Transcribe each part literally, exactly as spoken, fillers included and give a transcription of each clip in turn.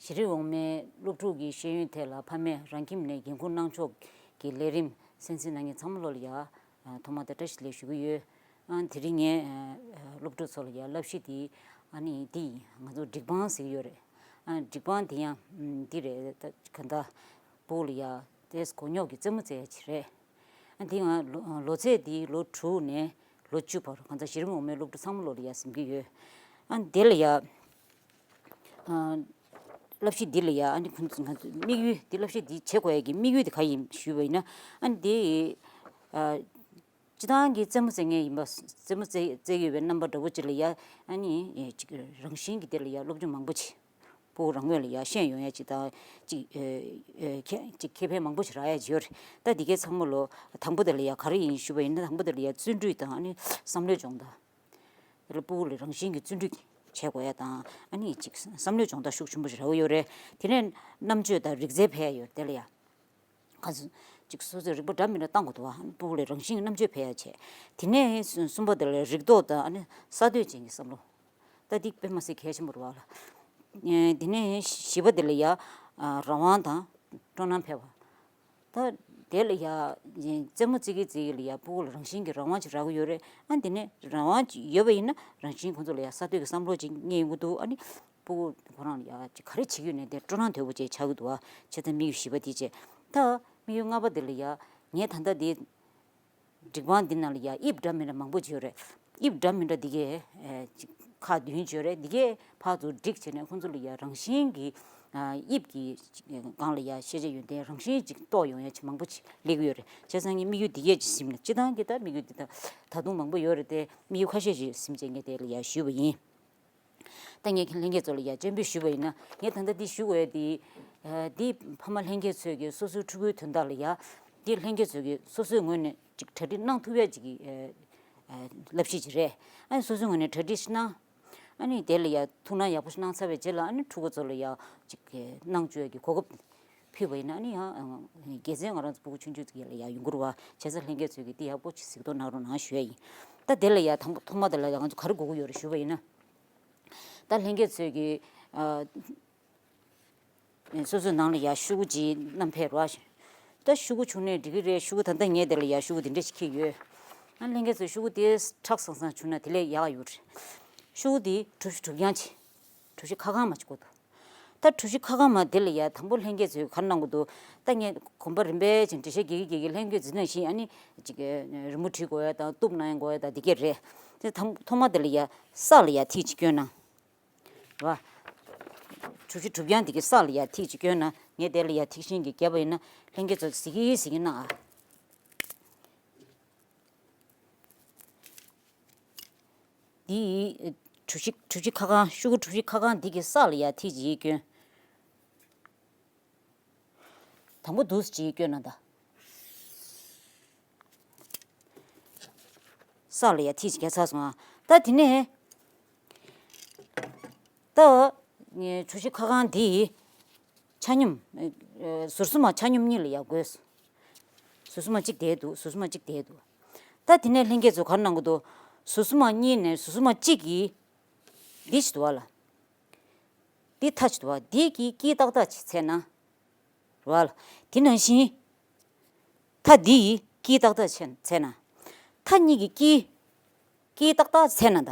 གཞི་རིམ་འོག་མའི་སློབ་ཕྲུག་གི་ཤེས་ཡོན་ཐད་ལ་ཕ་མས་རང་ཁྱིམ་ནས་འགན་འཁུར་གནང་ཕྱོགས་ཀྱི་ལས་རིམ་གསན་གཟིགས་གནང་མཁན་ཚང་མ་ལོ་ལ་ཡ། ཨ། ཐོག་མ་དང་བཀྲ་ཤིས་བདེ་ལེགས་ཞུ་གི་ཡོད། ཨ། དེ་རིང་ངས་ཨ་སློབ་ཕྲུག་ཚོ་ལ་ཡ་བསླབ་གཞི་འདི་ཨ་ནི་འདི་ཡིན། ང་ཚོ་སྒྲིག་དཔང་ཟེར་གྱི་ཡོད་རེད། ཨ། སྒྲིག་དཔང་འདི་ཡང་འདི་རེད། ད་ག་ད་སྤུ་གུ་ལ་ཡ་ཏོག་ཙམ་མགོ་རྙོག་གི་རྩེད་མོ་རྩེ་ཡ་ཅིག་རེད། ཨ། འདི་ང་ལོ་ལོ་ཚད་འདི་ལོ་དྲུག་ནས་ལོ་བཅུ་བར་གང་ལྟར་གཞི་རིམ་འོག་མའི་སློབ་ཕྲུག་ཚང་མ་ལོ་ལ་ཡ་ཟིན་གྱི་ཡོད། ཨ། དེ་ལ་ཡ། ཨ། བསླབ་གཞི་འདི་ལ་ཡ་ཨ་ནི་ཁོང་ཚོ་ང་ཚོ་དམིགས་ཡུལ་འདི་བསླབ་གཞི་འདི་བྱེད་དགོས་ཡ་གི་དམིགས་ཡུལ་དེ་ག་ཡིན་ཞུས་པ་ཡིན་ན། ཨ་ནི་འདི། ཨ། སྤྱི་བཏང་གི་རྩེད་མོ་རྩེ་མཁན་ཡིན་པ། རྩེད་མོ་རྩེ་རྩེ་གི་ཡོད་པའི་རྣམ་པ་འདྲ་པོ་ཅིག་ལ་ཡ་ཨ་ནི་ཅིག་རང་བཞིན་གྱི་དེ་ལ་ཡ་སློབ་སྦྱོང་མང་པོ་ཅིག་སྤུ་གུ་རང་ངོས་ལ་ཡ་ཤེས་ཡོང་ཡ་ཅིག་དང་ཅིག་ཨེ་ཨེ་ཁྱད་ཅིག་ཁེ་ཕན་མང་པོ་ཞིག་རག་ཡ་ཅིག་ཡོད་རེད། ད་འདི་གའི་ཚང་མ་ལོ་དང་པོ་དེ་ལ་ཡ་ག་རེ་ཡིན་ཞུས་པ་ཡིན་ན། དང་པོ་དེ་ལ་ཡ་བརྩོན་འགྲུས་དང་ཨ་ནི་བསམ་བློའི་སྦྱོང་བརྡར། དེ་ལ་སྤུ་གུ་ལ་རང་བཞིན་གྱིས་བརྩོན་འགྲུས་བྱེད་དགོས་ཡ་དང་ཨ་ནི་ཅིག་བསམ་བློའི་སྦྱོང་བརྡར་ཤུགས་ཆེན་པོ་ཞིག་རག་གི་ཡོད་རེད། དེ་ནས་རྣམ་དཔྱོད་དང་རིག་རྩལ་འཕེལ་ཡ་ཡོད་རེད། དེ་ལ་ཡ། ག་ཚོད་ཅིག་སོ་སོའི་རིག་པ་འདྲ་མི་འདྲ་བཏང་དགོས་འདུག་བ། སྤུ་གུ་ལ་རང་བཞིན་གྱི་རྣམ་དཔྱོད་འཕེལ་ཡ་བྱས། དེ་ནས་གསུམ་པ་དེ་ལ་རིག་སྟོབས་དང་ཨ་ནི་གསར་གཏོད་ཅན་གྱི་བསམ་བློ། ད་འདི་དཔེ་མ་སྲིད་གལ་ཆེན་པོ་རེད་བ་ལ། ཨེ། དེ་ནས་བཞི་པ་དེ་ལ་ཡ། ཨ། རང་དབང་དང་སྤྲོ་སྣང་འཕེལ་བ། ད་དེ་ལ་ཡ་རྩེད་མོ་རྩེ་གི་རྩེ་གི་ལ་ཡ་སྤུ་གུ་ལ་རང་བཞིན་གྱི་རང་དབང་ཅིག་རག་གི་ཡོད་རེད། ཨ། དེ་ནས་རང་དབང་ཅིག་ཡོད་པ་ཡིན་ན་རང་བཞིན་ཁོང་ཚོ་ལ་ཡ་གསར་གཏོད་ཀྱི་བསམ་བློ་ཅིག་རྙེད་ཡོང་གི་འདུག་ཨ་ནི་སྤུ་གུ་ཁོ་རང་ལ་ཡ་ཅིག་ག་རེ་བྱེད་ཀྱི་ཡོད་ནའི་དེ་སྤྲོ་སྣང་དོད་པོ་ཅིག་ཆགས་ཀྱི་འདུག་བ། བྱས་ཙང་དམིགས་ཡུལ་བཞི་པ་དེ་བྱས། ད་དམིགས་ཡུལ་ལྔ་པ་དེ་ལ་ཡ་ངས་ད་ལྟ་དེ། སྒྲིག་དཔང་འདི་ནང་ལ་ཡ་དབྱིབས་འདྲ་མི་འདྲ་མང་པོ་ཅིག་ཡོད་རེད། དབྱིབས་འདྲ་མི་འདྲ་འདི་གས། ཨེ། ཅིག་ཁག་བདུན་ཅིག་ཡོད་རེད། འདི་གས་ཕར་ཚུར་བསྒྲིགས་བྱས་ནས་ཁོང་ཚོ་ལ་ཡ་རང་བཞིན་གྱི། ཨ། དབྱིབས་ཀྱི་སྒང་ལ་ཡ་ཤེས་བྱ་ཡོན་ཏན་རང་བཞིན་ཅིག་རྟོགས་ཡོང་ཡ་ཅིག་མང་པོ་ཅིག་སླེབས་ཀྱི་ཡོད་རེད། བྱས་ཙང་ངས་དམིགས་ཡུལ་འདི་གས་ཅིག་ཟིན་ནས། སྤྱིར་བཏང་གི་ད་དམིགས་ཡུལ་འདི་ད་ད་དུང་མང་པོ་ཡོད་རེད་དེ། དམིགས་ཡུལ་ཁ་ཤས་ཅིག་ཟིན་བྱས་ངས་དེ་ལ་ཡ་ཞུས་པ་ཡིན། ད་ངས་ལྷན་རྒྱས་ཚོ་ལ་ཡ་སྤྱན་འབུལ་ཞུས་པ་ཡིན་ན། ངས་ད་ལྟ་འདི་ཞུ་དགོས་ཡ་འདི། ཨ། འདི་ཕ་མ་ལྷན་རྒྱས་ཚོས་ཀྱི་སོ་སོའི་ཕྲུ་གུའི་དོན་དག་ལ་ཡ། འདི་ལྷན་རྒྱས་ཚོས་ཀྱི་སོ་སོའི་ངོས་ནས་ཅིག་གྲ་སྒྲིག་གནང་ཐུབ་ཡ་ཅིག་གི། ཨ། ཨ། བསླབ་གཞི་ཅིག་རེད། ཨ་ནི་སོ་སོའི་ངོས་ནས་གྲ་སྒྲིག་ཞིག་གནང་། ཨ་ནི་དེ་ལ་ཡ་ཐུགས་སྣང་ཡག་པོ་ཞིག་གནང་ཚར་བའི་རྗེས་ལ་ཨ་ནི་ཕྲུ་གུ་ཚོ་ལ་ཡ་ཅིག་གི་གནང་བཅུག་ཡ་གི་གོ་སྐབས་ཕུལ་བ་ཡིན་ན། ཨ་ནི་ཡང་དགེ་མཚན་ང་རང་ཚོ་སྤུ་གུ་ཆུང་ཆུང་ཚོ་ལ་ཡ་ཡོང་གི་རེད་བ། བྱས་ཙང་ལྷན་རྒྱས་ཚོས་ཀྱི་འདི་ཡག་པོ་ཅིག་གཟིགས་རྟོག་གནང་རོགས་གནང་ཞུ་ཡ་ཡིན། ད་དེ་ལ་ཡ་དང་པོ་ཐོག་མ་དེ་ལ་ཡ་ང་ཚོ་ག་རེ་དགོས་ཀྱི་ཡོད་རེད་ཞུ་བ་ཡིན་ན། ད་ལྷན་རྒྱས་ཚོས་ཀྱི། ཨ། སོ་སོའི་ནང་ལ་ཡ་ཤོག་གུ་ཅིག་བསྣམས་ཕེབས་རོགས། ད་ཤོག་གུ་བྱུང་ནའི་འགྲིག་གི་རེད། ཤོག་གུ་ད་ལྟ་ངའི་དེ་ལ་ཡ་ཤོག་གུ་དེ་འདྲ་ཞིག་འཁྱེར་ཡོད། ཨ། ལྷན་རྒྱས་ཚོས་ཤོག་གུ་དེ་ཁྲག་ཚང་ཚང་བྱུང་ན་དེ་ལས་ཡག་ཡོད་རེད། ཤོག་གུ་དེ་གྲུ་བཞི་གྲུ་རྐྱང་ཅིག་གྲུ་བཞི་ཁ་གང་མ་ཅིག་དགོས་འདུག་ད་གྲུ་བཞི་ཁ་གང་མ་དེ་ལ་ཡ་དང་པོ་ལྷན་རྒྱས་ཚོས་ག་རེ་གནང་དགོས་འདུག་ད་ངས་གོམ་པ་རིམ་པས་ཅིག་འགྲེལ་བཤད་རྒྱག་གི་རྒྱག་གི་ལྷན་རྒྱས་ཚོས་ནང་བཞིན་ཨ་ནི་ཅིག་རི་མོ་བྲིས་དགོས་ཡ་དང་གཏུབ་གནང་དགོས་ཡ་དང་འདི་གས་རེད། དེ་དང་ཐོག་མ་དེ་ལ་ཡ་ས་ལ་ཡ་ཐིག་ཅིག་བསྐྱོན་གནང་། རེད་བ། གྲུ་བཞི་གྲུ་རྐྱང་འདི་གི་ས་ལ་ཡ་ཐིག་ཅིག་བསྐྱོན་ན། ངས་དེ་ལ་ཡ་ཐིག་ཤིང་གི་བརྒྱབ་པ་ཡིན་ན་ལྷན་རྒྱས་ཚོ་གཟིགས་ཀྱི་གཟིགས་ཀྱི་གནང་ཨ། འདི་གྲུ་བཞི་གྲུ་བཞི་ཁ་གང་ཤོག་གུ་གྲུ་བཞི་ཁ་གང་འདི་གི་ས་ལ་ཡ་ཐིག་ཅིག་བསྐྱོན། དང་པོ་འདུག་སེ་ཅིག་བསྐྱོན་ན་ད། ས་ལ་ཡ་ཐིག་ཅིག་བརྒྱབ་ཚར་སོང་ཨ། ད་དེ་ནས་ད་ངས་གྲུ་བཞི་ཁ་གང་འདི་ཆ་སྙོམས། ཨ། ཟུར་གསུམ་མ་ཆ་སྙོམས་གཉིས་ལ་ཡ་བགོས་སོང་། ཟུར་གསུམ་མ་གཅིག་བསྡད་འདུག་ཟུར་གསུམ་མ་གཅིག་བསྡད་འདུག་ད་དེ་ནས་ལྷན་རྒྱས་ཚོ་ག་རེ་གནང་གི་འདུག་ཟུར་གསུམ་མ་གཉིས་ནས་ཟུར་གསུམ་མ་གཅིག་གིས་འདི་ཞིག་འདུག་བ་ལ། འདི་མཐའ་ཞིག་འདུག་བ། འདི་གིས་དཀྱིལ་ཏག་ཏག་ཅིག་འཚོལ་ན། རེད་བ། དེ་ནང་བཞིན། མཐའ་འདི་ཡི་དཀྱིལ་ཏག་ཏག་ཅིག་འཚོལ་ན། མཐའ་གཉིས་ཀྱི་དཀྱིལ། དཀྱིལ་ཏག་ཏག་འཚོལ་ན་ད།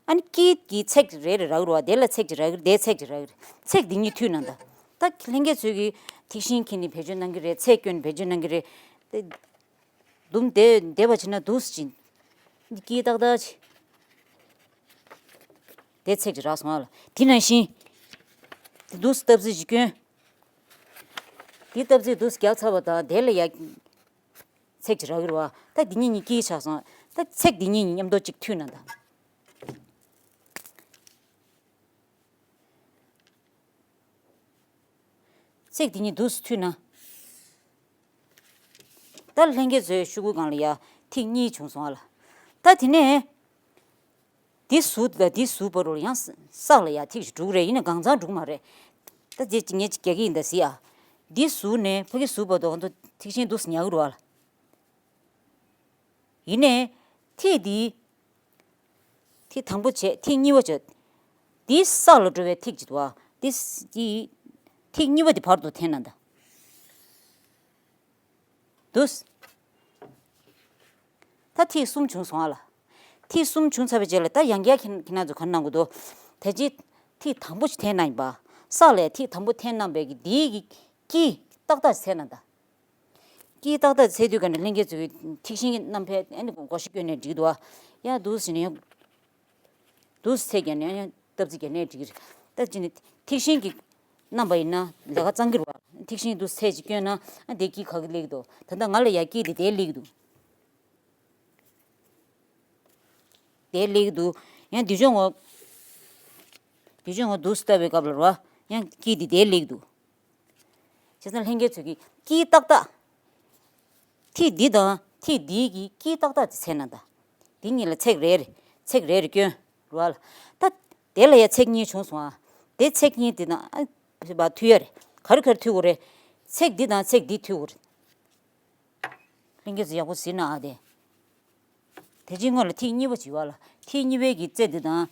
ཨ་ནི་དཀྱིལ་གྱི་ཚེག་རེ་རེ་རག་རེད་བ། དེ་ལ་ཚེག་ཅིག་རག་གི་རེད། དེ་ཚེག་ཅིག་རག་གི་རེད། ཚེག་འདི་གཉིས་མཐུད་ན་ད། ད་ལྷན་རྒྱས་ཚོས་ཀྱི་ཐིག་ཤིང་འཁྱེར་ནས་བེད་སྤྱོད་གནང་གི་རེད། ཚེག་བསྐྱོན་ནས་བེད་སྤྱོད་གནང་གི་རེད། དེ། དུམ་དེ་བསྡད་པ་བྱས་ན་འདུག་སེ་ཅིག་དཀྱིལ་ཏག་ཏག་ཅིག་དེ་ཚེག་ཅིག་རག་སོང་ཨ་ལ། དེ་ནང་བཞིན་དེ་འདུག་སེ་སྟབས་རྩེ་ཅིག་བསྐྱོན། དེ་སྟབས་རྩེ་འདུག་སེ་བརྒྱབ་ཚར་བ་དང་དེ་ལ་ཡ་ཚེག་ཅིག་རག་གི་རེད་བ། ད་འདི་གཉིས་གཉིས་དཀྱིལ་ཆགས་སོང་། ད་ཚེག་འདི་གཉིས་གཉིས་མཉམ་དུ་ཅིག་མཐུད་ན་ད། ཚེག་འདི་གཉིས་འདུག་སེ་མཐུད་ན། ད་ལྷན་རྒྱས་ཚོའི་ཤོག་གུ་སྒང་ལ་ཡ་ཐིག་གཉིས་བྱུང་སོང་ཨ་ལ། ད་དེ་ནས་འདི་ཟུར་དང་འདི་ཟུར་བར་དུ་ཡང་ས་ལ་ཡ་ཐིག་ཅིག་འགྲོ་གི་རེད། ཡིན་ན་གང་ཚང་འགྲོ་གི་མ་རེད། ད་དེ་ངས་ཅིག་རྒྱག་གི་ཡིན་ད་ཟེར་ཡ། འདི་ཟུར་ནས་ཕ་གི་ཟུར་བར་དུ་ང་ཚོ་ཐིག་ཤིང་འདུག་སེ་ཉར་གི་རེད་བ་ལ། ཡིན་ནའི་ཐིག་འདི། ཐིག་དང་པོ་བྱས། ཐིག་གཉིས་པ་བྱས། འདི་ས་ལ་འགྲོ་བའི་ཐིག་ཅིག་འདུག་བ། འདི་ས་འདི་ ཐིག་གཉིས་པ་དེ་བར་དུ་འཐེན་ན་ད། འདུག་ད་ཐིག་གསུམ་བྱུང་སོང་ཨ་ལ། ཐིག་གསུམ་བྱུང་ཚར་བའི་རྗེས་ལ་ད་ཡང་བསྐྱར་ཁྱེད་ཁྱེད་རང་ཚོ་ག་རེ་གནང་དགོས་འདུག་དེ་རྗེས་ཐིག་དང་པོ་ཞིག་འཐེན་གནང་ཡིན་པ། ས་ལ་ཐིག་དང་པོ་འཐེན་གནང་བའི་གི་དེའི་གི་དཀྱིལ་ཏག་ཏག་ཅིག་འཚོལ་ན་ད། དཀྱིལ་ཏག་ཏག་འཚོལ་དུས་ག་ནས་ལྷན་རྒྱས་ཚོས་ཐིག་ཤིང་གི་རྣམ་པས་ཨ་ནི་བགོ་བཤའ་བསྐྱོན་ནས་འགྲིག་འདུག་ཨ། ཡང་འདུག་ཟེར་ནས་ཡང་འདུག་ཚད་བརྒྱབ་ནས་ཡང་སྟབས་རྩིས་བརྒྱབ་ནས་འགྲིག་གི་རེད། ད་ཅི་ནས་ཐིག་ཤིང་གི་རྣམ་པ་ཡིན་ན་ལས་ཀ་གཙང་གི་རེད་བ། ཐིག་ཤིང་འདུག་ཚད་ཅིག་བསྐྱོན་ན་ཨ་དེ་དཀྱིལ་ག་གི་སླེབས་ཀྱི་འདུག་ད་ལྟ་ང་ལ་ཡ་དཀྱིལ་དེ་དེ་སླེབས་ཀྱི་འདུག་དེ་སླེབས་ཀྱི་འདུག་ཡང་འདི་ཕྱོགས་ངོ་། འདི་ཕྱོགས་ངོ་འདུག་ལྟ་བའི་སྐབས་ལ་རེད་བ། ཡང་དཀྱིལ་དེ་དེ་སླེབས་ཀྱི་འདུག་བྱས་ཙང་ལྷན་རྒྱས་ཚོས་ཀྱིས་དཀྱིལ་ཏག་ཏག་ཐིག་འདི་དང་ཐིག་འདིའི་གི་དཀྱིལ་ཏག་ཏག་དེ་འཚོལ་ན་ད། འདི་གཉིས་ལ་ཚེག་རེ་རེ་ཚེག་རེ་རེ་བསྐྱོན་རེད་བ་ལ། ད་དེ་ལ་ཡ་ཚེག་གཉིས་བྱུང་སོང་ཨ། དེ་ཚེག་གཉིས་དེ་དང་ཨ་བ་མཐུད་ཡ་རེད། ག་རེ་ག་རེ་མཐུད་དགོས་རེད། ཚེག་འདི་དང་ཚེག་འདི་མཐུད་དགོས་རེད། ལྷན་རྒྱས་ཚོ་ཡག་པོ་གཟིགས་གནང་ཨ་དེ། དེ་རྗེས་སྔོན་ལ་ཐིག་གཉིས་པ་བྱས་པ་ལ་ཐིག་གཉིས་པའི་གི་རྩེ་འདི་དང་།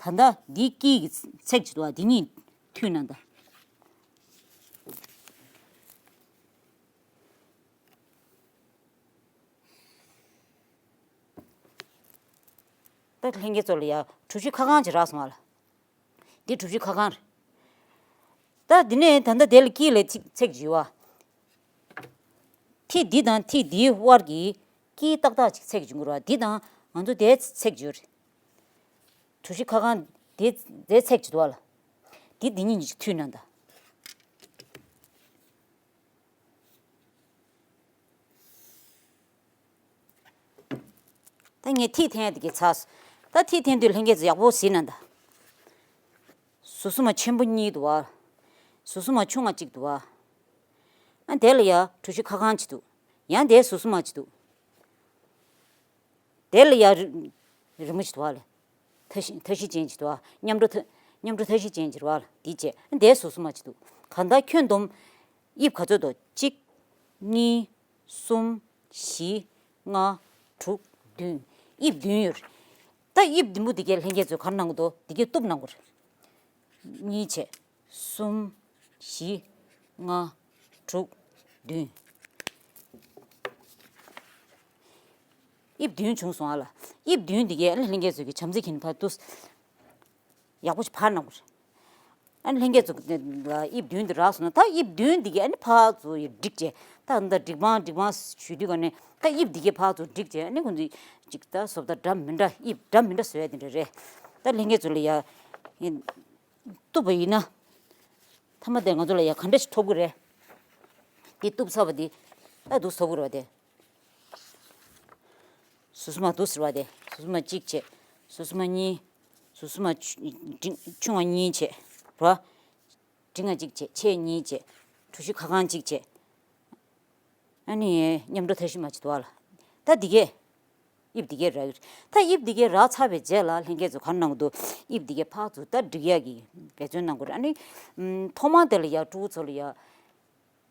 ད་ལྟ་འདིའི་དཀྱིལ་གྱི་ཚེག་ཅིག་འདུག་བ་འདི་གཉིས་མཐུད་ན་ད། ད་ལྷན་རྒྱས་ཚོ་ལ་ཡ་གྲུ་བཞི་ཁ་བསྐང་ཅིག་རག་སོང་བ་ལ། འདི་གྲུ་བཞི་ཁ་བསྐང་རེད། ད་འདི་ནས་ད་ལྟ་དེ་ལ་དཀྱིལ་ལ་ཚེག་ཚེག་བྱས་པ། ཐིག་འདི་དང་ཐིག་འདིའི་དབར་གྱི་དཀྱིལ་ཏག་ཏག་ཅིག་ཚེག་བྱུང་གི་རེད་བ། འདི་དང་ང་ཚོ་དེའི་ཚེག་བྱས་རེད། གྲུ་བཞི་ཁ་བསྐང་དེ་དེའི་ཚེག་བྱས་འདུག་བ་ལ། འདི་འདི་གཉིས་གཉིས་ཀྱིས་མཐུད་ན་ད། ད་ངས་ཐིག་འཐེན་ཡ་དེ་གས་ཚར་སོང་། ད་ཐིག་འཐེན་དུས་ལྷན་རྒྱས་ཚོ་ཡག་པོ་གཟིགས་གནང་ད། ཟུར་གསུམ་མ་ཆེན་པོ་གཉིས་འདུག་བ། ཟུར་གསུམ་མ་ཆུང་ང་གཅིག་འདུག་བ། ཨ་དེ་ལ་ཡ་གྲུ་བཞི་ཁ་བསྐང་གཅིག་འདུག་ཡང་དེའི་ཟུར་གསུམ་མ་གཅིག་འདུག་དེ་ལ་ཡ་རི་རི་མོ་ཞིག་འདུག་བ་ལ། མཐའ་བཞི་མཐའ་བཞི་ཅན་ཞིག་འདུག་བ། མཉམ་འགྲོ་མཐའ་མཉམ་འགྲོ་མཐའ་བཞི་ཅན་ཞིག་རེད་བ་ལ། འདི་བྱས་དེའི་ཟུར་གསུམ་མ་ཞིག་འདུག་གང་ལྟར་ཁྱོན་བསྡོམས་དབྱིབས་ག་ཚོད་འདུག་གཅིག་གཉིས། གསུམ། བཞི། ལྔ། དྲུག་བདུན། དབྱིབས་བདུན་ཡོད་རེད། ད་དབྱིབས་བདུན་པོ་འདི་གས་ལྷན་རྒྱས་ཚོས་ག་རེ་གནང་གི་འདུག་འདི་གས་གཏུབ་གནང་དགོས་རེད། གཉིས་བྱས། གསུམ། བཞི། ལྔ། དྲུག་བདུན། དབྱིབས་བདུན་བྱུང་སོང་ཨ་ལ། དབྱིབས་བདུན་འདི་གས་ཨ་ནི་ལྷན་རྒྱས་ཚོས་ཀྱི་བྱམས་བརྩེ་གྱིས་ཕར་དུ་ཡག་པོ་ཞིག་ཕར་གནང་དགོས་རེད། ཨ་ནི་ལྷན་རྒྱས་ཚོ་ལ་དབྱིབས་བདུན་འདི་རག་སོང་ན་ད་དབྱིབས་བདུན་འདི་གས་ཨ་ནི་ཕར་ཚུར་ཡི་བསྒྲིགས་བྱས་ད་འདི་སྒྲིག་པང་སྒྲིག་པང་ཞུ་དུས་ག་ནས་ད་དབྱིབས་འདི་གས་ཕར་ཚུར་བསྒྲིགས་བྱས་ཨ་ནི་ཁོང་ཚོས་ཅིག་ད་བཟོ་ལྟ་འདྲ་མི་འདྲ་དབྱིབས་འདྲ་མི་འདྲ་བཟོ་ཡ་དེ་འདྲ་རེད། ད་ལྷན་རྒྱས་ཚོ་ལ་ཡ་གཏུབ་པ་ཡིན་ན། མཐའ་མ་དེར་ང་ཚོ་ལ་ཡ་ག་འདྲ་ཞིག་ཐོབ་ཀྱི་རེད། འདི་གཏུབ་ཚར་བ་འདི་ད་འདུག་ཐོབ་ཀྱི་རེད་བ་དེ། ཟུར་གསུམ་མ་འདུག་ཟེར་བ་དེ། ཟུར་གསུམ་མ་གཅིག་བྱས། ཟུར་གསུམ་མ་གཉིས། ཟུར་གསུམ་མ་ཆུ་འབྲིང་ཆུང་བ་གཉིས་བྱས། རེད་བ། འབྲིང་བ་གཅིག་བྱས། ཆེ་གཉིས་བྱས། གྲུ་བཞི་ཁ་བསྐང་གཅིག་བྱས། ཨ་ནི་མཉམ་འགྲོ་མཐའ་བཞི་མ་བྱེད་དོ་ཨ་ལ། ད་འདི་གས། དབྱིབས་འདི་གས་རག་གི་རེད། ད་དབྱིབས་འདི་གས་རག་ཚར་བའི་རྗེས་ལ་ལྷན་རྒྱས་ཚོ་ག་རེ་གནང་གི་འདུག་དབྱིབས་འདི་གས་ཕར་ཚུར་ད་སྒྲིག་ཡག་གི་འབད་བརྩོན་གནང་དགོས་རེད། ཨ་ནི། ཨམ། ཐོག་མར་དེ་ལ་ཡ་ཕྲུ་གུ་ཚོ་ལ་ཡ།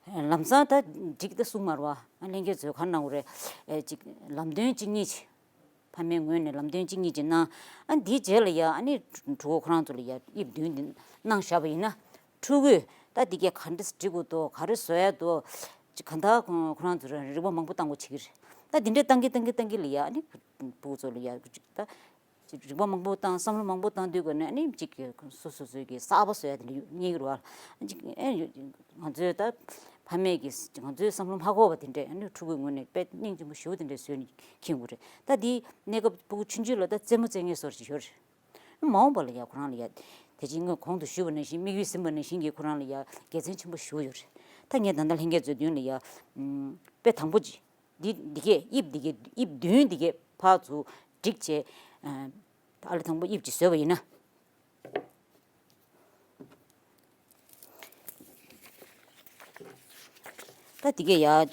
ལམ་སང་ད་འགྲིག་ད་གསུངས་མ་རེད་བ། ཨ་ལྷན་རྒྱས་ཚོས་ག་རེ་གནང་དགོས་རེད། ཨེ་ཅིག་ལམ་སྟོན་གཅིག་གཉིས་ཅིག་ཕ་མའི་ངོས་ནས་ལམ་སྟོན་གཅིག་གཉིས་ཅིག་གནང་། ཨ་འདིའི་རྗེས་ལ་ཡ་ཨ་ནི་ཕྲུ་གུ་ཁོ་རང་ཚོ་ལ་ཡ་དབྱིབས་བདུན་འདི་གནང་བཞག་པ་ཡིན་ན། ཕྲུ་གུས་ད་འདི་གས་ག་འདྲས་སྒྲིག་དགོས་འདུག་ག་རེ་བཟོ་ཡ་འདུག་ཅིག་གང་ལྟར་ཁོ་ཁོ་རང་ཚོ་རིག་པ་མང་པོ་བཏང་དགོས་བྱེད་ཀྱི་རེད། ད་འདི་འདྲས་བཏང་གི་བཏང་གི་བཏང་གི་ལ་ཡ་ཨ་ནི་ཕྲུ་གུ་ཚོ་ལ་ཡ་ཅིག་ད། ཅིག་རིག་པ་མང་པོ་བཏང་བསམ་བློ་མང་པོ་བཏང་དུས་ག་ནས་ཨ་ནི་ཅིག་གི་སོ་སོ་སོའི་གི་གསར་པ་བཟོ་ཡ་དེ་འདྲ་རྙེད་ཀྱི་རེད་བ། ཅིག་ཨེ་ང་ཚོའི་ད་ཕ་མས་ཀྱི་ང་ཚོའི་བསམ་བློ་མ་འཁོར་བ་དེ་འདྲས་ཨ་ནི་ཕྲུ་གུའི་ངོས་ནས་དཔེ་སྙིང་རྗེ་མོ་ཞེ་པོ་དེ་འདྲས་བཟོས་ནས་ཁྱེར་ཡོང་གི་རེད། ད་འདི་གནས་སྐབས་ཕྲུ་གུ་ཆུང་ཆུང་ལ་ད་རྩེད་མོ་རྩེ་མཁན་སོགས་ཅིག་ཡོད་རེད། མ་འོངས་པ་ལ་ཡ་ཁོ་རང་ལ་ཡ་དེ་བཞིན་ངས་གོང་དུ་ཞུས་པ་ནང་བཞིན་དམིགས་ཡུལ་ཟིན་པ་ནང་བཞིན་གྱི་ཁོ་རང་ལ་ཡ་དགེ་མཚན་ཆེན་པོ་ཞེ་པོ་ཡོད་རེད། ད་ངས་ད་ལྟ་ལྷན་རྒྱས་ཚོའི་མདུན་ལ་ཡ་དཔེ་དང་པོ་ཅིག་འདི་འདི་གས་དབྱིབས་འདི་གས་དབྱིབས་བདུན་འདི་གས་ཕར་ཚུར་བསྒྲིགས་བྱས། ཨ་ལས་དང་པོ་དབྱིབས་ཅིག་བཟོས་པ་ཡིན་ན། ད་འདི་གས་ཡ།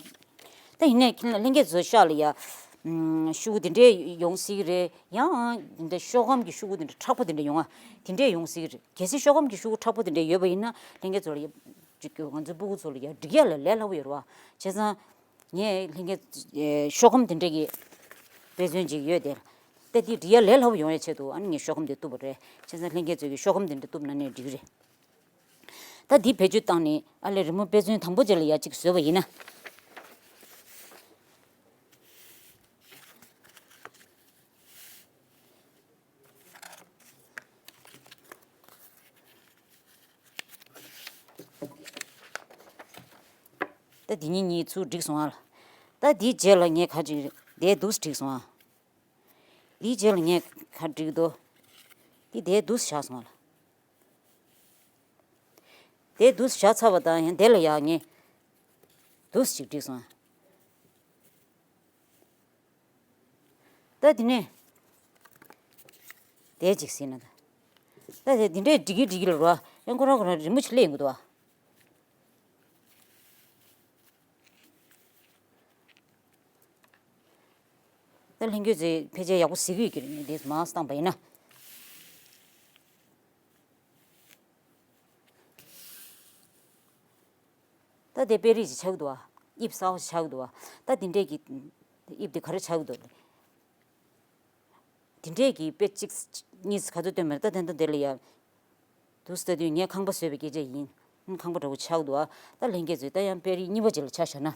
ད་ཡིན་ནའི་ཁྱེད་ལྷན་རྒྱས་ཚོའི་ཤག་ལ་ཡ། ཨམ། ཤོག་གུ་འདི་འདྲས་ཡོང་སྲིད་ཀྱི་རེད། ཡང་འདི་འདྲ་ཤོག་སྒམ་གྱི་ཤོག་གུ་འདི་འདྲ་མཁྲེགས་པོ་འདི་འདྲ་ཡོང་ང་འདི་འདྲས་ཡོང་སྲིད་ཀྱི་རེད། གལ་སྲིད་ཤོག་སྒམ་གྱི་ཤོག་གུ་མཁྲེགས་པོ་འདི་འདྲས་ཡོད་པ་ཡིན་ན་ལྷན་རྒྱས་ཚོ་ལ་ཡ། ཅིག་ང་ཚོའི་སྤུ་གུ་ཚོ་ལ་ཡ་སྒྲིག་ཡ་ལ་ལས་སླ་པོ་ཡོད་རེད་བ། བྱས་ཙང་། ངས་ལྷན་རྒྱས་ཤོག་སྒམ་དེ་འདྲས་ཀྱི་དཔེ་མཚོན་ཅིག་ཡོད་དེ། ད་དེ་འབྲི་ཡ་ལས་སླ་པོ་ཡོང་ཡ་ཆེད་དུ་ཨ་ནི་ངས་ཤོག་སྒམ་དེ་གཏུབ་པ་རེད། བྱས་ཙང་ལྷན་རྒྱས་ཚོས་ཀྱི་ཤོག་སྒམ་དེ་འདྲས་གཏུབ་ན་ནས་འགྲིག་གི་རེད། ད་འདི་བེད་སྤྱོད་བཏང་ནས་ཨ་ལས་རི་མོ་དཔེ་མཚོན་དང་པོ་དེ་ལ་ཡ་གཅིག་བཟོས་པ་ཡིན་ན། ད་འདི་གཉིས་གཉིས་ཚུར་བསྒྲིགས་སོང་ཨ་ལ། ད་འདིའི་རྗེས་ལ་ངས་ག་ཅིག་དེ་འདུག་སེ་བསྒྲིགས་སོང་ཨ། འདིའི་རྗེས་ལ་ངས་ག་བསྒྲིགས་འདུག་འདི་དེ་འདུག་སེ་བཞག་སོང་ཨ་ལ། དེ་འདུག་སེ་བཞག་ཚར་བ་དང་ཡང་དེ་ལ་ཡང་ངས་འདུག་སེ་ཅིག་བསྒྲིགས་སོང་ཨ། ད་དེ་ནས་དེ་ཅིག་ཟིན་ན་ད། ད་དེ་འདི་འདྲས་འགྲིག་གི་འགྲིག་གི་ལ་རོ། ཡང་ཁོ་རང་ཁོ་རང་རི་མོ་ཅིག་སླེབས་ཡོང་གི་འདུག་བ། ད་ལྷན་རྒྱས་ཚོས་ཕལ་ཆེར་ཡག་པོ་གཟིགས་ཀྱི་ཡོད་ཀྱི་རེད། ངས་དེ་མར་བཏང་པ་ཡིན་ན། ད་དེ་དཔེ་རིས་ཅིག་ཆགས་ཀྱི་འདུག་བ། དབྱིབས་གསར་པ་ཞིག་ཆགས་ཀྱི་འདུག་བ། ད་དེ་འདྲས་ཀྱི་དབྱིབས་དེ་ག་རེ་ཆགས་ཀྱི་འདུག་དེ་འདྲས་ཀྱི་དཔེ་གཅིག་གཉིས་ག་ཚོད་སྟོན་མེད། ད་དེ་འདྲ་དེ་ལ་ཡ་འདུག་སེ་ལྟ་དུས་ངས་ཁང་པ་བཟོས་པའི་སྐད་ཆ་ཡིན། ཁང་པ་འདྲ་བོ་ཆགས་འདུག་ཨ། ད་ལྷན་རྒྱས་ཚོས་ད་ཡང་དཔེ་རིས་གཉིས་པ་ཅིག་ལ་ཆ་བཞག་ན།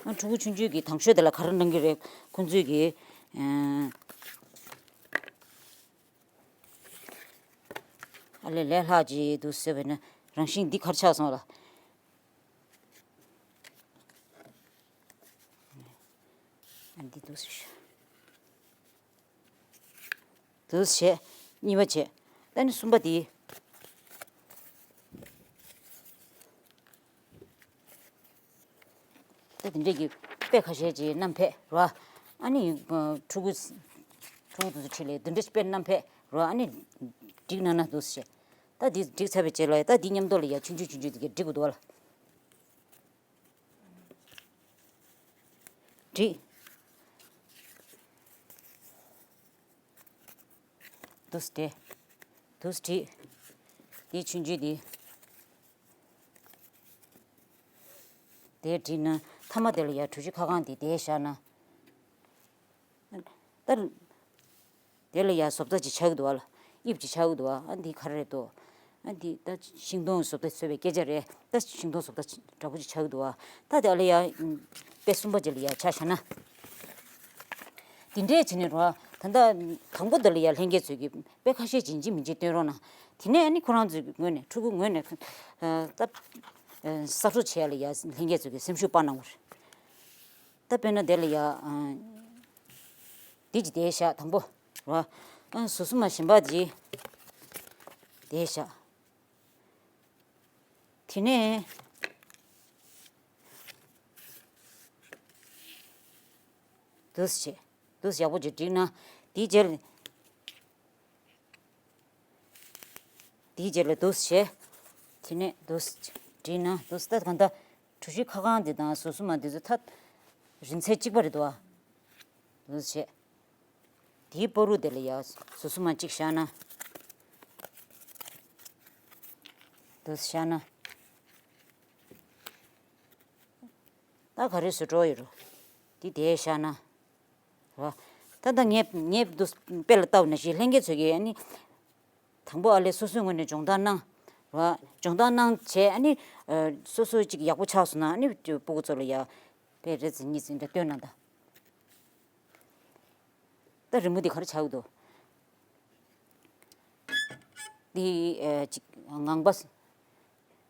ཨ་ཕྲུ་གུ་ཆུང་ཆུང་གི་དང་ཤོས་དེ་ལ་ག་རེ་གནང་གི་རེད། ཁོང་ཚོས་ཀྱི་ཨ་ལས་ལས་ལྷག་ཅིག་འདུག་ཟེར་བས་ན་རང་བཞིན་འདི་གར་ཆགས་སོང་ལ། ཨ་འདི་འདུག་ཟེར། འདུག་བྱས། གཉིས་པ་བྱས། ད་ནི་གསུམ་པ་འདི། ད་འདི་འདྲས་ཀྱི་དཔེ་ཁ་ཤས་ཀྱི་བསྣམས་ཕེབས་རོ། ཨ་ནི་ཕྲུ་གུ། ཕྲུ་གུ་དེ་ཚོ་ཁྲིད་ལས་འདི་འདྲས་དཔེ་བསྣམས་ཕེབས་རོ། ཨ་ནི་བསྒྲིགས་གནང་ན་འདུག་བྱས། ད་འདི་བསྒྲིགས་ཚར་བའི་རྗེས་ལ་ད་འདི་མཉམ་དུ་ལ་ཡ་ཆུང་ཆུང་ཆུང་ཆུང་འདི་གས་བསྒྲིགས་དགོས་འདུག་ལ། བྲིས། དུས་དེ། དུས་བྲིས། དེའི་ཆུང་ཆུང་དེ། དེ་བྲིས་ན་མཐའ་མ་དེ་ལ་ཡ་གྲུ་བཞི་ཁ་གང་དེ་དེ་བཞག་ན། ད། དེ་ལ་ཡ་བཟོ་ལྟ་ཅིག་ཆགས་ཀྱི་འདུག་ཨ་ལ། དབྱིབས་ཅིག་ཆགས་ཀྱི་འདུག་ཨ། ཨ་འདི་ག་རེ་རེད་དོ། ཨ་འདི་ད་ཤིང་སྡོང་བཟོ་ལྟ་བཟོས་པའི་སྐད་ཆ་རེད། ད་ཤིང་སྡོང་བཟོ་ལྟ་འདྲ་པོ་ཅིག་ཆགས་ཀྱི་འདུག་ཨ། ད་དེ་ཨ་ལ་ཡ་དཔེ་གསུམ་པ་ཅིག་ལ་ཡ་ཆ་བཞག་ན། དེ་འདྲས་བྱས་ནས་རོ། ད་ལྟ་དང་པོ་དེ་ལ་ཡ་ལྷན་རྒྱས་ཚོས་ཀྱི་དཔེ་ཁ་ཤས་ཡིན་གཅིག་མིན་གཅིག་སྟོན་རོགས་གནང་། དེ་ནས་ཨ་ནི་ཁོ་རང་ཚོའི་ངོས་ནས་ཕྲུ་གུ་ངོས་ནས་ད་གསར་སྤྲོད་བྱས་ལ་ཡ་ལྷན་རྒྱས་ཚོས་ཀྱི་སེམས་ཤུགས་སྤར་གནང་བ་རེད། ད་དཔེར་ན་དེ་ལ་ཡ། འདི་ཅི་དེ་བཞག་དང་པོ། རོ། ཨ་ཟུར་གསུམ་མ་གཞན་པ་ཅི། དེ་བཞག་དེ་ནས། འདུག་སེ་བྱས། འདུག་སེ་ཡག་པོ་ཅིག་བསྒྲིགས་ན། དེའི་རྗེས་ལ། དེའི་རྗེས་ལ་འདུག་སེ་བྱས། དེ་ནས་འདུག་སེ་བསྒྲིགས་ན་འདུག་སེ་ད་གང་ལྟར། གྲུ་བཞི་ཁ་གང་འདི་དང་ཟུར་གསུམ་མ་འདི་ཚོ་ཐད། རིང་ཚད་གཅིག་པ་རེད་འདུག་ཨ། འདུག་སེ་བྱས། དེའི་བར་དུ་དེ་ལ་ཡ་ཟུར་གསུམ་མ་གཅིག་བཞག་ན། འདུག་སེ་བཞག་ན། ད་ག་རེ་བཟོ་འགྲོ་ཡོད་རུ། འདི་དེ་བཞག་ན། རོ། ད་ལྟ་ངས་ངས་འདུག་དཔེ་ལ་བལྟ་བ་ནང་བཞིན་ལྷན་རྒྱས་ཚོས་ཀྱིས་ཨ་ནི། དང་པོ་ཨ་ལས་སོ་སོའི་ངོས་ནས་སྦྱོང་བརྡར་གནང་། རོ། སྦྱོང་བརྡར་གནང་བྱས་ཨ་ནི། སོ་སོ་ཅིག་ཡག་པོ་ཆགས་སོང་ན་ཨ་ནི་སྤུ་གུ་ཚོ་ལ་ཡ། དཔེ་རེ་ཟིན་གཉིས་ཟིན་འདྲ་སྟོན་གནང་དང་། ད་རི་མོ་འདི་ག་རེ་ཆགས་འདུག་འདི་ཨེ་ཅིག་ངང་པ།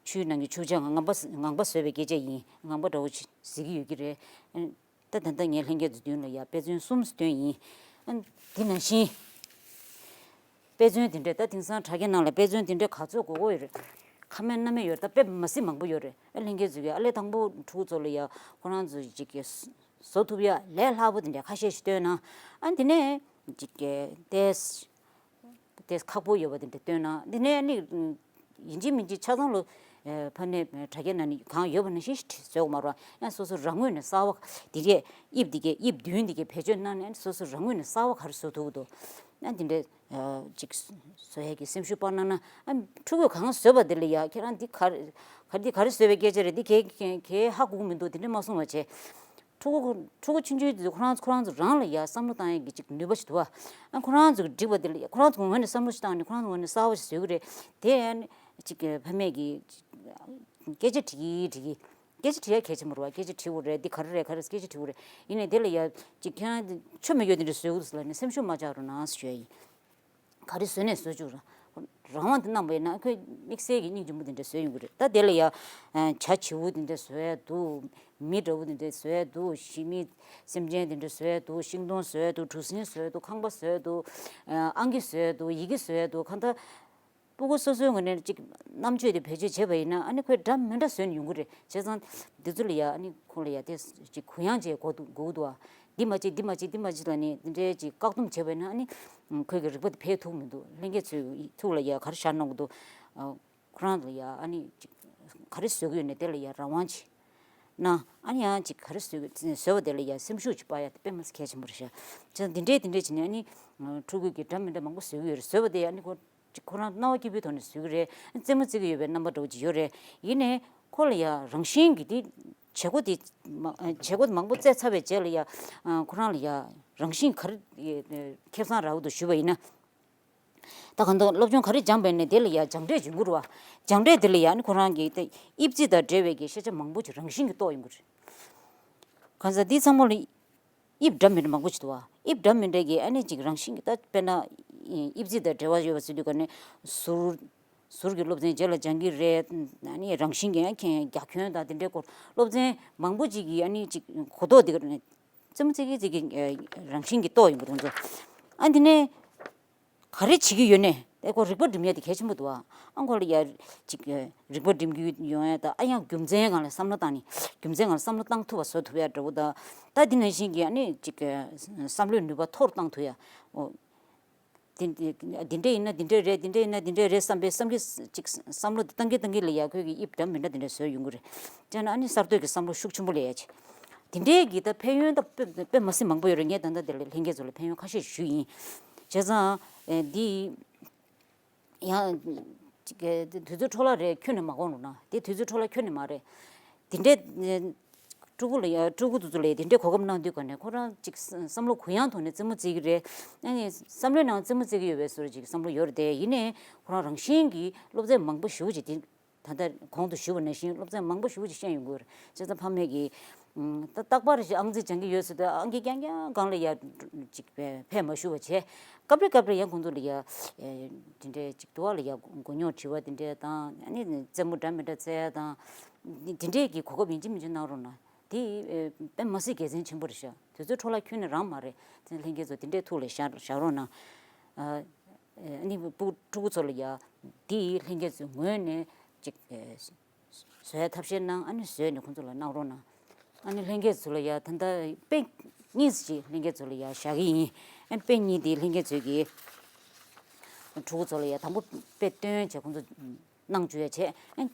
ཆུའི་ནང་གི་ཆུ་བྱ་ངང་པ་ངང་པ་བཟོས་པའི་སྐད་ཆ་ཡིན། ངང་པ་འདྲ་བོ་ཅིག་གཟིགས་ཀྱི་ཡོད་ཀྱི་རེད། ད་ད་ལྟ་ངས་ལྷན་རྒྱས་ཚོའི་མདུན་ལ་ཡ་དཔེ་མཚོན་གསུམ་སྟོན་ཡིན། ཨ་དེ་ནང་བཞིན། དཔེ་མཚོན་དེ་འདྲས་ད་དེང་སང་དྲ་རྒྱ་ནང་ལ་དཔེ་མཚོན་དེ་འདྲས་ག་ཚོད་དགོས་མཁོ་ཡོད་རེད། ཁ་མེད་སྣ་མེད་ཡོད་རེད། ད་དཔེ་མ་སྲིད་མང་པོ་ཡོད་རེད། ཨ་ལྷན་རྒྱས་ཚོས་ཀྱིས་ཨ་ལས་དང་པོ་ཕྲུ་གུ་ཚོ་ལ་ཡ་ཁོ་རང་ཚོས་ཅིག་གི་བཟོ་ཐུབ་ཡ་ལས་སླ་པོ་དེ་འདྲས་ཁ་ཤས་ཤིག་སྟོན་ན། ཨ་དེ་ནས་ཅིག་གི་ཏེས་ཏེས་ཁག་པོ་ཡོད་པ་དེ་འདྲས་སྟོན་ན། དེ་ནས་ནི་ཡིན་གཅིག་མིན་གཅིག་ཆ་ཚང་ལོ་ཕ་ནས་དྲ་རྒྱ་ནང་ནས་གང་ཡོད་པ་ནང་བཞིན་ཞིག་བཟོ་དགོས་མ་རེད། ཡང་སོ་སོ་རང་ངོས་ནས་གསར་པ་དེ་གས་དབྱིབས་དེ་གས་དབྱིབས་བདུན་དེ་གས་བེད་སྤྱོད་གནང་ནས་སོ་སོ་རང་ངོས་ནས་གསར་པ་ག་རེ་བཟོ་ཐུབ་ཀྱི་འདུག་ཡང་དེ་འདྲས། ཅིག་བཟོ་ཡས་ཀྱི་སེམས་ཤུགས་སྤར་གནང་ན། ཨ་ཕྲུ་གུས་གང་བཟོས་པ་དེ་ལ་ཡ་ཁྱེད་རང་འདི་ག་རེ་ག་འདི་ག་རེ་བཟོས་པའི་སྐད་ཆ་རེད། འདི་གས་གས་ཧ་གོ་གི་མི་འདུག་དེ་འདྲ་མ་གསུང་བ་བྱས། ཕྲུ་གུ་ཕྲུ་གུ་ཆུང་ཆུང་དེ་ཚོ་ཁོ་རང་ཁོ་རང་ཚོ་རང་ལ་ཡ་བསམ་བློ་བཏང་ཡས་ཀྱི་ཅིག་ནུས་པ་ཞིག་འདུག་བ། ཨ་ཁོ་རང་ཚོ་གི་འགྲིག་པ་དེ་ལ་ཡ་ཁོ་རང་ཚོ་ངོས་ནས་བསམ་བློ་ཞིག་བཏང་ནས་ཁོ་རང་ཚོ་ངོས་ནས་གསར་པ་ཞིག་བཟོ་གི་རེད། དེ་ཨ་ནི་ཅིག་ཕ་མས་ཀྱི་སྐད་ཆ་དྲིས་ཀྱི་དྲིས་ཀྱི། སྐད་ཆ་དྲི་ཡ་གལ་ཆེན་པོ་རེད་བ། སྐད་ཆ་དྲི་དགོས་རེད། འདི་ག་རེ་རེད་ག་རེ་སྐད་ཆ་དྲི་དགོས་རེད། ཡིན་ནའི་དེ་ལ་ཡ་ཅིག་ཁྱེད་རང་ཆོ་མེད་ཡོད་དེ་འདྲ་བཟོས་འདུག་ཟེར་ལབ་ནས་སེམས་ཤུགས་མ་ཆག་རོགས་གནང་ཞུ་ཡ་ཡིན། ག་རེ་བཟོས་ནས་བཟོ་བཅུག་རང་དབང་དུ་གནང་པ་ཡིན་ན་ཁོས་དམིགས་བསལ་གྱི་སྙིང་རྗེ་མོ་དེ་འདྲ་བཟོས་ཡོང་གི་རེད། ད་དེ་ལ་ཡ་བྱ་བྱིའུ་དེ་འདྲ་བཟོ་ཡ་འདུག་མི་འདྲ་བོ་དེ་འདྲ་བཟོ་ཡ་འདུག་གཞི་མེད་སེམས་ཅན་དེ་འདྲ་བཟོ་ཡ་འདུག་ཤིང་སྡོང་བཟོ་ཡ་འདུག་གྲུ་གཟིངས་བཟོ་ཡ་འདུག་ཁང་པ་བཟོ་ཡ་འདུག་ཨང་ཀི་བཟོ་ཡ་འདུག་ཡི་གེ་བཟོ་ཡ་འདུག་གང་ལྟར། སྤུ་གུ་སོ་སོའི་ངོས་ནས་ཅིག་རྣམ་དཔྱོད་དེ་བེད་སྤྱོད་བྱས་པ་ཡིན་ན་ཨ་ནི་ཁོས་འདྲ་མི་འདྲ་བཟོས་ནས་ཡོང་གི་རེད། བྱས་ཙང་འདི་ཚོ་ལ་ཡ་ཨ་ནི་ཁོ་ལ་ཡ་དེ་ཅིག་གུ་ཡངས་བྱས་དགོས་འདུག་དགོས་འདུག་ཨ། འདི་མ་བྱེད་འདི་མ་བྱེད་འདི་མ་བྱེད་ལབ་ནས་འདི་འདྲའི་ཅིག་བཀག་སྡོམ་བྱས་པ་ཡིན་ན་ཨ་ནི་ཁོས་ཀྱི་རིག་པ་དེ་འཕེལ་ཐུབ་མི་འདུག་ལྷན་རྒྱས་ཚོའི་ཐུགས་ལ་ཡ་ག་རེ་བཞག་གནང་གི་འདུག་ཁོ་རང་ལ་ཡ་ཨ་ནི་ཅིག་ག་རེ་བཟོ་གི་ཡོད་ནས་དེ་ལ་ཡ་རང་དབང་ཅིག་གནང་། ཨ་ནི་ཡང་ཅིག་ག་རེ་བཟོ་གི་བཟོས་པ་དེ་ལ་ཡ་སེམས་ཤུགས་ཅིག་སྤར་ཡ་དེ་དཔེ་མ་སྲིད་གལ་ཆེན་པོ་རེད་ཤག་བྱས་ཙང་འདི་འདྲའི་འདི་འདྲའི་བྱས་ནས་ཨ་ནི་ཕྲུ་གུ་གིས་འདྲ་མི་འདྲ་མང་པོ་བཟོ་གི་ཡོད་རེད། བཟོས་པ་དེ་ཡ་ཨ་ནི་ཁོ་ཅིག་ཁོ་རང་སྣང་བ་སྐྱིད་པོའི་ཐོག་ནས་བཟོས་ཀྱི་རེད། རྩེད་མོ་རྩེ་གི་ཡོད་པའི་རྣམ་པ་འདྲ་བོ་ཅིག་ཡོད་རེད། ཡིན་ནའི་ཁོ་ལ་ཡ་རང་བཞིན་གྱི་དེ་བྱེད་སྒོ་དེ་མ་བྱེད་སྒོ་དེ་མང་པོ་རྩེས་ཚར་བའི་རྗེས་ལ་ཡ་ཁོ་རང་ལ་ཡ་རང་བཞིན་ག་རེ་ཁེ་བཟང་རག་གི་འདུག་ཞུས་པ་ཡིན་ན། ད་གང་ལྟར་སློབ་སྦྱོང་ག་རེ་སྦྱངས་པ་ཡིན་ནའི་དེ་ལ་ཡ་སྦྱངས་འབྲས་འབྱུང་གི་རེད་བ། སྦྱངས་འབྲས་དེ་ལ་ཡ་ནི་ཁོ་རང་གི་དེ་དབྱིབས་རྩིས་དང་འབྲེལ་བའི་གི་ཤེས་བྱ་མང་པོ་ཅིག་རང་བཞིན་གྱིས་རྟོགས་ཡོང་གི་རེད། གང་ཟག་འདི་ཚང་མ་ལ་དབྱིབས་འདྲ་མི་འདྲ་མང་པོ་ཞིག་འདུག་བ། དབྱིབས་འདྲ་མི་འདྲ་གི་ཨ་ནི་ཅིག་རང་བཞིན་གྱི་ད་དཔེར་ན་དབྱིབས་རྩིས་དང་འབྲེལ་བ་ཡོད་པ་ཟེར་དུས་ག་ནས་ཟུར་ཟུར་གྱི་སློབ་ཚན་རྗེས་ལ་སྦྱང་གི་རེད། ཨ་ནི་རང་བཞིན་གྱི་ཨ་ཁྱེད་རྒྱ་ཁྱོན་དང་དེ་འདྲའི་སྐོར་སློབ་ཚན་མང་པོ་ཅིག་གི་ཨ་ནི་ཅིག་གོ་རྟོགས་དེ་ག་ནས་རྩེད་མོ་རྩེ་གི་རྩེ་གི་རང་བཞིན་གྱིས་རྟོགས་ཡོང་གི་རེད་ཚོ། ཨ་འདི་ནས། ག་རེ་བྱེད་ཀྱི་ཡོད་ནས་ཨེ་ཁོ་རིག་པ་སྒྲིམ་ཡ་དེ་གལ་ཆེན་པོ་འདུག་ཨ། ཨ་ཁོ་ལ་ཡ་ཅིག་རིག་པ་སྒྲིམ་གྱི་ཡོང་ཡ་ད་ཨ་ཡང་རྒྱུ་མཚན་སྒང་ལ་བསམ་བློ་བཏང་ནས་རྒྱུ་མཚན་སྒང་ལ་བསམ་བློ་བཏང་ཐུབ་པ་བཟོ་ཐུབ་ཡ་འདྲ་བོ་ད། ད་འདི་ནང་བཞིན་གྱི་ཨ་ནི་ཅིག་བསམ་བློའི་ནུས་པ་མཐོ་རུ་བཏང་ཐུབ་ཡ། འོ། དེ་འདི་འདྲ་ཡིན་ན་འདི་འདྲ་རེད། འདི་འདྲ་ཡིན་ན་འདི་འདྲ་རེད་བསམ་པའི་བསམ་གྱི་ཅིག་བསམ་བློ་དེ་བཏང་གི་བཏང་གི་ལ་ཡ་ཁོས་ཀྱི་དབྱིབས་འདྲ་མི་འདྲ་འདི་འདྲ་བཟོས་ཡོང་གི་རེད། བྱས་ན་ཨ་ནི་གསར་གཏོད་ཀྱི་བསམ་བློ་ཤུགས་ཆེན་པོ་སླེབས་ཡ་ཆེ། དེ་འདྲའི་གི་ད་ཕན་ཡོན་ད་དཔེ་དཔེ་མ་སྲིད་མང་པོ་ཡོད་རེད། ངས་ད་ལྟ་དེ་ལ་ལྷན་རྒྱས་ཚོ་ལ་ཕན་ཡོན་ཁ་ཤས་ཞུས་ཡིན། བྱས་ཙང་ཨེ་འདི་ཡང་ཅིག་གི་དུས་ཚོད་འཕྲོ་བརླག་རེད། ཁྱོན་ནས་མ་དགོངས་རུང་ན་དེ་དུས་ཚོད་འཕྲོ་བརླག་ཁྱོན་ནས་མ་རེད། དེ་འདྲའི་ཨེ་ཕྲུ་གུ་ལ་ཡ་ཕྲུ་གུ་དེ་ཚོ་ལ་ཡ་དེ་འདྲའི་གོ་སྐབས་གནང་དུས་ག་ནས་ཁོ་རང་ཅིག་བསམ་བློ་གུ་ཡངས་ཐོག་ནས་རྩེད་མོ་རྩེ་གི་རེད། ཨ་ནི་བསམ་བློའི་ནང་རྩེད་མོ་རྩེ་གི་ཡོད་པའི་བཟོ་འདྲ་ཅིག་བསམ་བློ་ཡོད་རེད་དེ། ཡིན་ནའི་ཁོ་རང་རང་བཞིན་གྱིས་སློབ་ཚན་མང་པོ་ཞེ་པོ་ཅིག་དེ། ད་ལྟ་གོང་དུ་ཞུས་པ་ནང་བཞིན་སློབ་ཚན་མང་པོ་ཞེ་པོ་ཅིག་ཤེས་ཡོང་གི་ཡོད་རེད། བྱས་ཙང་ཕ་མས་ཀྱིས་ཨུམ། ད་རྟག་པར་ཞིག་ཨང་རྩིས་སྦྱང་གི་ཡོད་ཟེར་དུས་ཨང་ཀི་རྐྱང་རྐྱང་སྒང་ལ་ཡ་ཅིག་ཕེབས་མ་ཞུ་བ་བྱས། སྐབས་རེ་སྐབས་རེ་ཡང་ཁོང་ཚོ་ལ་ཡ་ཨེ་དེ་འདྲའི་ཅིག་དུ་བ་ལ་ཡ་མགོ་རྙོག་དྲི་བ་དེ་འདྲ་དང་ཨ་ནི་རྩེད་མོ་འདྲ་མི་འདྲ་རྩེ་ཡ་དང་དེ་འདྲའི་གི་གོ་སྐབས་ཡིན་གཅིག་མིན་གཅིག་གནང་རོགས་གནང་། དེ་ཨེ་དཔེ་མ་སྲིད་དགེ་མཚན་ཆེན་པོ་རེད་ཤག་དུས་ཚོད་འཕྲོ་བརླག་ཁྱོན་ནས་རང་མ་རེད། ལྷན་རྒྱས་ཚོ་དེ་འདྲའི་ཐུགས་ལ་བཞག་བཞག་རོགས་གནང་། ཨ་ནི་ཕྲུ་གུ་ཚོ་ལ་ཡ་འདི་ལྷན་རྒྱས་ཚོའི་ངོས་ནས་ཅིག་བཟོ་ཡ་ཐབས་ཤེས་གནང་། ཨ་ནི་བཟོས་ནས་ཁོང་ཚོ་ལ་གནང་རོགས་གནང་། ཨ་ནི་ལྷན་རྒྱས་ཚོ་ལ་ཡ་ད་ལྟ་དཔེ་གཉིས་ཅིག་ལྷན་རྒྱས་ཚོ་ལ་ཡ་བཞག་གི་ཡིན། ཨ་ནི་དཔེ་གཉིས་འདི་ལྷན་རྒྱས་ཚོས་ཀྱི་ཕྲུ་གུ་ཚོ་ལ་ཡ་དང་པོ་དཔེ་སྟོན་བྱས་ཁོང་ཚོ་གནང་བཅུག་ཡ་བྱས། ཨ་ནི་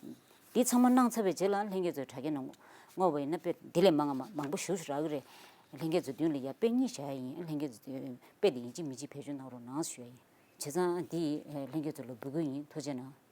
འདི་ཚང་མ་གནང་ཚར་བའི་རྗེས་ལ་ལྷན་རྒྱས་ཚོས་དྲ་རྒྱ་ནང་བསྔོགས་པ་ཡིན་ན་དཔེ་འདི་ལས་མང་ང་མང་པོ་ཞེ་པོ་ཞིག་རག་གི་རེད། ལྷན་རྒྱས་ཚོའི་མདུན་ལ་ཡ་དཔེ་གཉིས་བཞག་ཡ་ཡིན། ལྷན་རྒྱས་ཚོས་དཔེ་འདི་ཡིན་གཅིག་མིན་གཅིག་བེད་སྤྱོད་གནང་རོགས་གནང་ཞུ་ཡ་ཡིན། བྱས་ཙང་འདི་ལྷན་རྒྱས་ཚོ་ལ་འབུལ་རྒྱུ་ཡིན། ཐུགས་རྗེ་གནང་།